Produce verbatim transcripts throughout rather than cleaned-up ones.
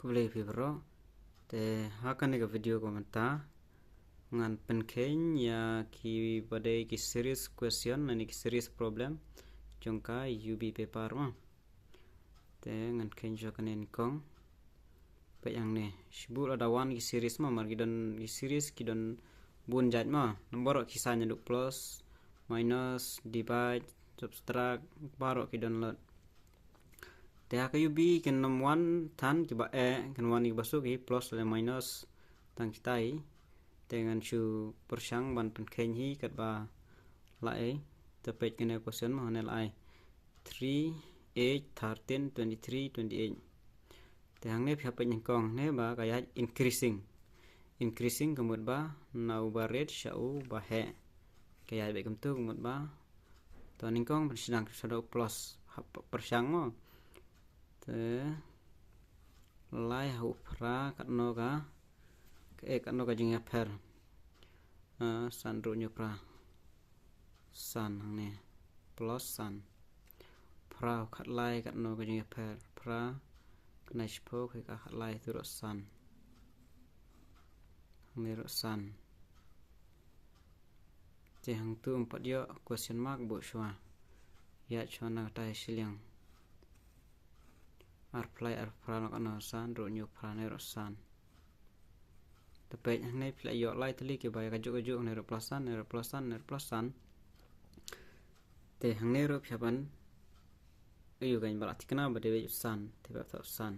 Khublei phi baroh. Te ha kane ka video kaba mynta ngan pynkheiñ ïa kiba dei ki series question lane ki series problem jong ka U B paper mo. Te ngan kheiñ shuwa kane nyngkong. Peit hangne, shibun lada wan ki series mo, namar ki don ki series ki don bun jait mo. Namar baroh ki sign naduh plus, minus, divide, subtract, baroh ki don lut. Te ha ka U B kin ym wan than kiba eh, kin wan kiba suk hi, plus lane minus, tang kitai. Te ngan shu pyrshang ban pynkheiñ hi katba la ai. Te peit kane question mo, hangne la ai three, eight, thirteen, twenty-three, twenty-eight. Te hangne phi hap peit nyngkong hangne ba ka ïaid increasing. Increasing ka mut ba na uba rit sha uba heh. Ka ïaid beit kumtu ka mut ba. To nyngkong ban sdang shaduh plus, hap pyrshang mo. Te lai ha u phra katno ka, ka eh katno ka jingïapher. Ah, san ruh hynñiew phra. San hangne. Plus san. Phra khatlai katno ka jingïapher. Phra khyndai shiphew, khyndai khatlai, tu ruh san. Hangne ruh san. Te hangtu ym pat ïoh question mark, buh shuwa. Ïaid shuwa na kata shiliang. Ar phra lai ar phra, no katno, san ruh hynñiew phra, ne ruh san. Te peit hangne phi la ïoh lai tylli kiba ïa kajuh kajuh, ne ruh plus san, ne ruh plus san, ne ruh plus san. Te hangne ruh phi hap ban ïoh kein ba la thikna ba dei beit u san, te ba thok san.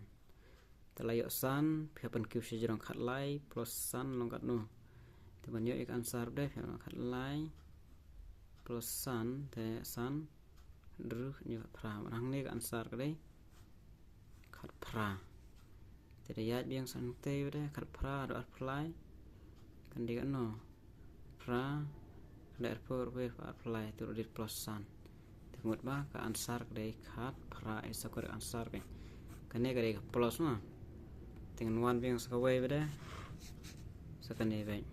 Te la ïoh san, phi hap ban kiew sha jrong, khatlai plus san long katno. Te ban ïoh ïa ka answer ba dei, phi hap ban khatlai plus san, te san, hynriew, hynñiew, khatphra. Mar hangne ka answer ka dei khatphra. Te da ïaid biang sa hangtei ba dei khatphra haduh arphew lai. Kan dei katno? Phra, khyndai arphew, arphew, arphew lai, tu ruh dei plus san. Te ka mut ba ka answer ka dei khatphra, is the correct answer ka. Kane ka dei ka plus mo. Te ngan wan biang sa kawei ba dei. Sa kane beit.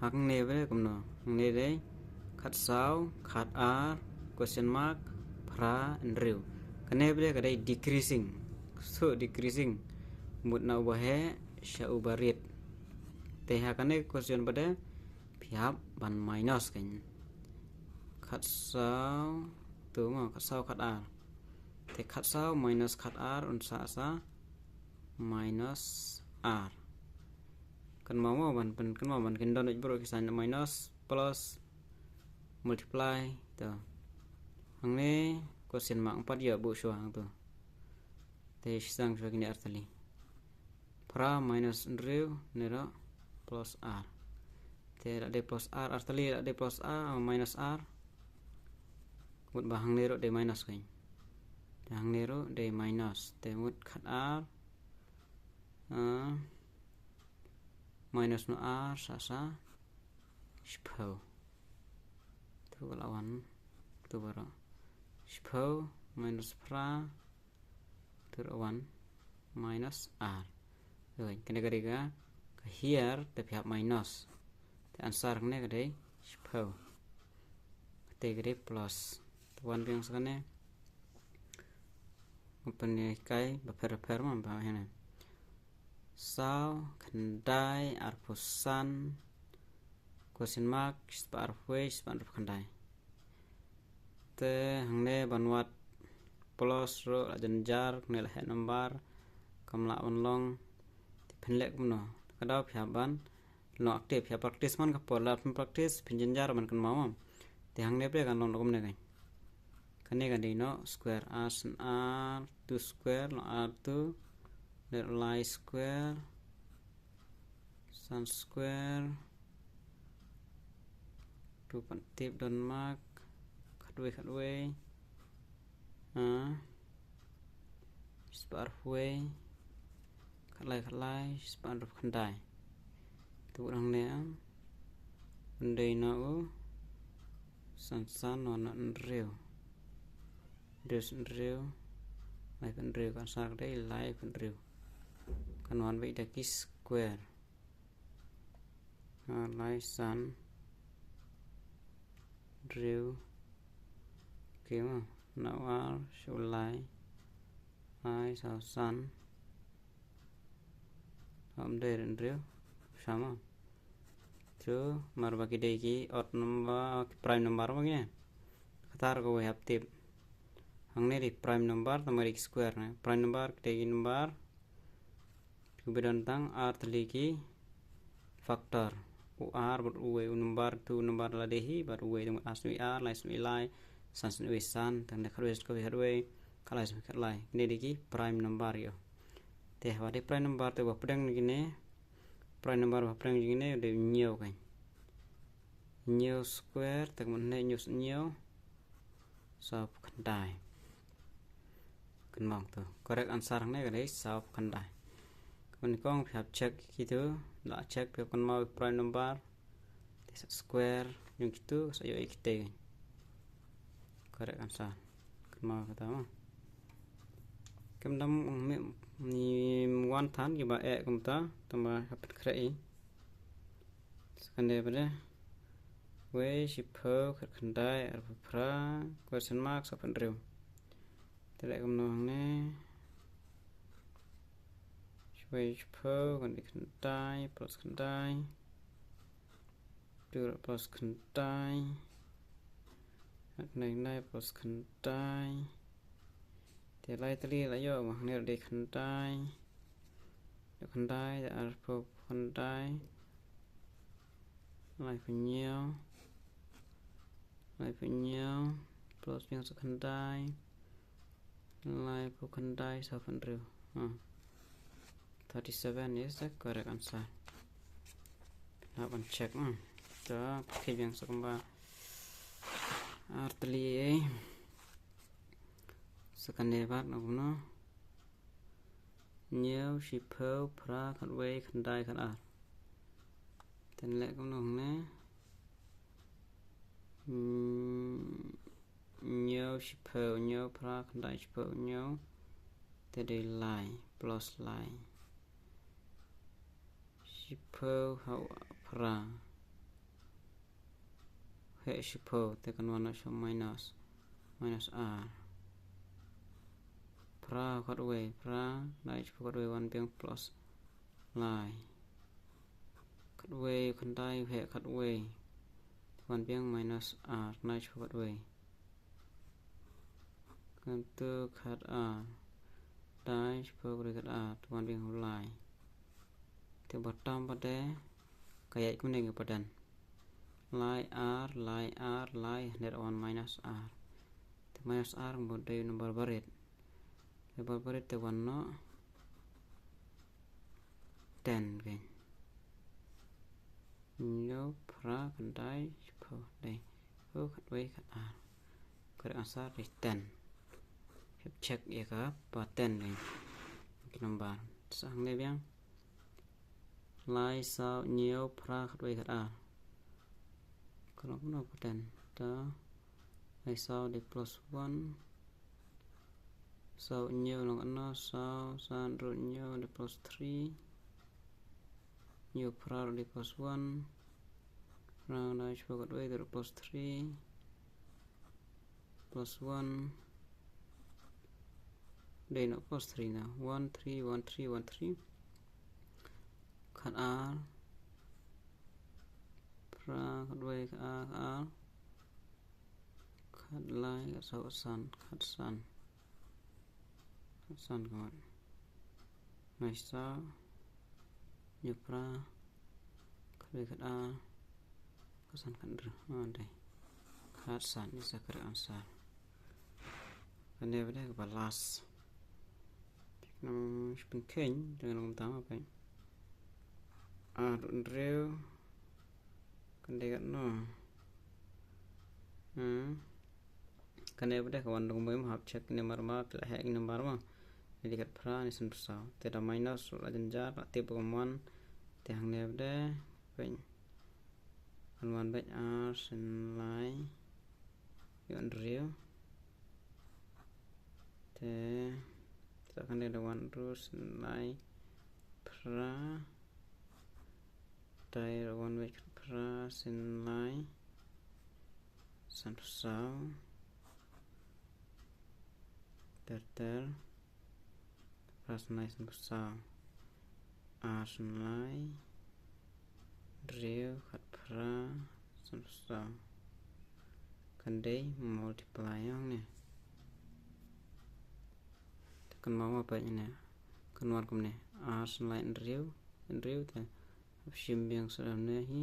Hangne ba dei kumno? Hangne dei khatsaw, khatar, question mark, phra, hynriew. Kane ba dei ka dei decreasing. So decreasing. Mut na uba heh sha uba rit. Te ha kane ka question ba dei phi hap ban minus kein. Khatsaw, tu mo, khatsaw khatar. Te khatsaw minus khatar un sah sa minus ar. Kynmaw mo ban pyn, kynmaw ban kyndon beit baroh ki sign, minus, plus, multiply, to. Hangne question mark, ym pat ïoh, buh shuwa hangto. Te sdang shuwa kine artylli. Phra minus hynriew, ne ruh plus ar. Te la dei plus ar, artylli la dei plus ar, minus ar. Mut ba hangne ruh dei minus kein. Te hangne ruh dei minus. Te mut khatar, ah, minus na ar, sa sa shiphew. Tu ba la wan, tu baroh. Shiphew minus phra, tu ruh wan, minus ar. Hooid, kane ka dei ka, ka hiar, te phi hap minus. Te answer kane ka dei shiphew. Kate ka dei plus. Te wan biang sa kane. Nga pynhikai bapher bapher mo, ba hangne. Saw, khyndai, arphew san, question mark, shispah arphew wei, shispah hynriewphew khyndai. Te hangne ban wad plus ruh la jynjar, kane la heh number, kam lah ban long. Te phin leh kumno? Ka daw phi hap ban long active, phi hap practice man ka por, lada phim practice phin jynjar ban kynmaw mo. Te hangne ba dei kan long kumne kein. Kane ka dei noh square, ar san ar, two square, long ar two, dei lai square, san square, tu pan tip don mark, khatwei khatwei, ah, shispah arphew wei, khatlai khatlai, shispah hynriewphew khyndai. Tu hangne, ah, un dei na u san san, wan na hynriew. Hynriew san hynriew, laiphew hynriew, ka answer ka dei laiphew hynriew. Kan wan beit da ki square. Ah, lai san hynriew. Okay mo, na u ar sha u lai. Ai, saw san. Hom dei hynriew. Sama. True, mar ba ki dei ki odd number, ki prime number ba ki ne. Kata ruh kawei hap tip. Hangne dei prime number, tang ba dei ki square ne. Prime number, ki dei ki number. Ki ba don tang ar tylli ki factor. U ar bad uwei, u number, tu number lade hi, bad uwei, tang ar snem ar, lai snem lai, san snem san, tang ne khatwei snem khatwei, khatlai snem khatlai. Kine dei ki prime number ïoh. Te, ba dei prime number te ba pdeng kine, prime number ba pdeng kine, dei hynñiew kan. Hynñiew square, te kumne hynñiew, hynñiew. Sawphew khyndai. Kynmaw to. Correct answer hangne ka dei sawphew khyndai. Kumne kong phi hap check kitu, la check phi kynmaw prime number. Te sa square, yung kitu, sa ïoh kitei. Correct answer. Kynmaw kata ma. Kum dang ym, ni wan than kiba eh kumta, tang ba hap pynkhreh i. Sa kane ba dei. Wei, shiphew, khatkhyndai, arphew phra, question mark, sawphew hynriew. Te leh kumno hangne. Wei, shiphew, khatkhyndai, plus khyndai. Two plus khyndai. Khatkhyndai plus khyndai. Te lai tylli la ïoh, ma hangne dei khyndai. Dei khyndai, dei arphew khyndai. Laiphew hynñiew. Laiphew hynñiew. Plus biang sa khyndai. Laiphew khyndai, sawphew hynriew. Hmm. Thirty-seven is the correct answer. Hap ban check, hmm. To, phi biang sa kumba ar tylli ei. Sa kane pat na kumno. Hynñiew, shiphew, phra, khatwei, khyndai, khatar. Te leh kumno hangne. Hmm, hynñiew, shiphew, hynñiew, phra, khyndai, shiphew, hynñiew. Te dei lai, plus lai. Shiphew, haoh, phra. Heh, shiphew, te kan wan noh sha minus. Minus ar. Phra, khatwei, phra, khyndai, shiphew, khatwei, wan biang plus lai. Khatwei, khyndai, heh, khatwei. Wan biang minus ar, khyndai, shiphew, khatwei. Kyntu khatar. Khyndai, shiphew, khatwei, khatar. Wan biang lai. Te bottom pat de. Ka ïaid kumne ki pattern. Lai ar, lai ar, lai, hynrei wan minus ar. Te minus ar bad dei number barit. Number barit te wan noh. Ten kan. Hynñiew, phra, khyndai, shiphew, dei. Hynñiew, khatwei, khatar. Correct answer dei ten. Hap check ïa ka pattern dei. Ki number. Sa hangne biang. Lai, saw, hynñiew, phra, khatwei, khatar. Kumno kumno pattern. Ta. Lai saw dei plus one. Saw hynñiew long ano, saw san ruh hynñiew dei plus three. Hynñiew phra ruh dei plus one. Phra khyndai shiphew khatwei dei ruh plus three. Plus one. Dei noh plus three na. One three, one three, one three. Khatar. Phra khatwei, khatar, khatar. Khatlai, khatsaw, khatsan, khatsan. Khatsan ka wan. Lai saw, hynñiew phra, khatwei khatar, khatsan khathynriew. Ah, dei. Khatsan is the correct answer. Kane ba dei kaba last. Nang shu pynkheiñ, dang long tam apa. Ah, hynriew. Kane katno. Hmm. Kane ba dei ka wan dang mem hap check ne mar ma, phi la heh ne mar ma. Ni dei khatphra, ni sanphew saw. Te da minus la jynjar, la tip ba ka wan. Te hangne ba dei, pyn. Kan wan bad ar, san lai. Ïoh hynriew. Te, te kane da wan ruh, san lai. Phra. Te da wan bad phra, san lai. Sanphew saw. Ter ter. Phra, san, lai, sanphew, saw. Ar, san, lai, hynriew, khatphra, sanphew, saw. Kan dei multiply ïa ne. Te kan maw ma peit ne. Kan wan kumne. Ar, san, lai, hynriew, hynriew te. Hap shim biang sa ne hi.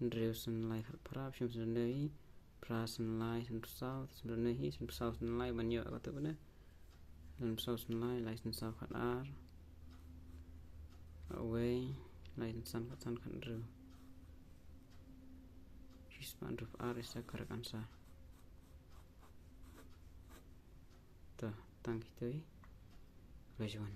Hynriew, san, lai, khatphra, hap shim sa ne hi. Phra, san, lai, sanphew, saw, sanphew, ne hi, sanphew, saw, san, lai, ban ïoh kata kumne. Sanphew, saw, san, lai, lai, san, saw, khat, ar. Away, lai, san, san, khat, san, khat, hynriew. Shispah hynriewphew ar is the correct answer. To, tang kito hi. Khublei shibun.